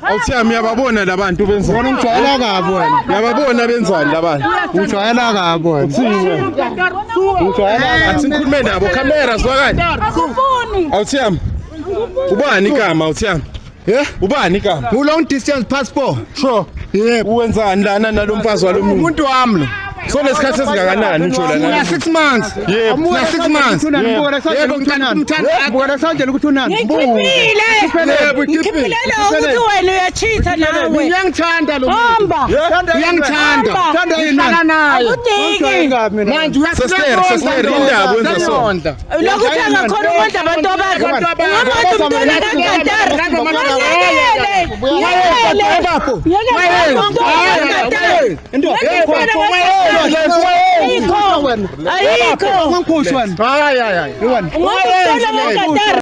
Awuthiyami uyababona labantu benzani? Wena ungijwayela kabi wena. Uyababona benzani labantu? Ungijwayela kabi wena. Ungijwayela kabi. Athi ngikhulume nabo camera zwakale. Akufuni. Awuthiyami. Ubani igama awuthiyami? Yeah? Ubani igama? Long distance passport. Sure. Yebo. Uwenzani lana nalomfazi walomuntu? Umuntu wami lo. So lesikhathi esingakanani ujola Una nalo? 6 months. Yebo. Una 6 months. Yebo ngithanda Sandlela ukuthi unani. Ngikhiphile. Yebo, Ngikhiphile ukuthi wena uyachitha nawe. Uyangithanda lo muntu. Hamba. Uyangithanda. Hamba. Ngihlala naye. Akudingi. Manje Sister, sister, indaba wenza so. Lokhu angakhona ukondla abantu bakhe. Ungabathi umntwana kaGantara. Yekele. Yekele. Ayikho. Ayikho. Ungangiphushi wena. Hayi hayi hayi. Umntwana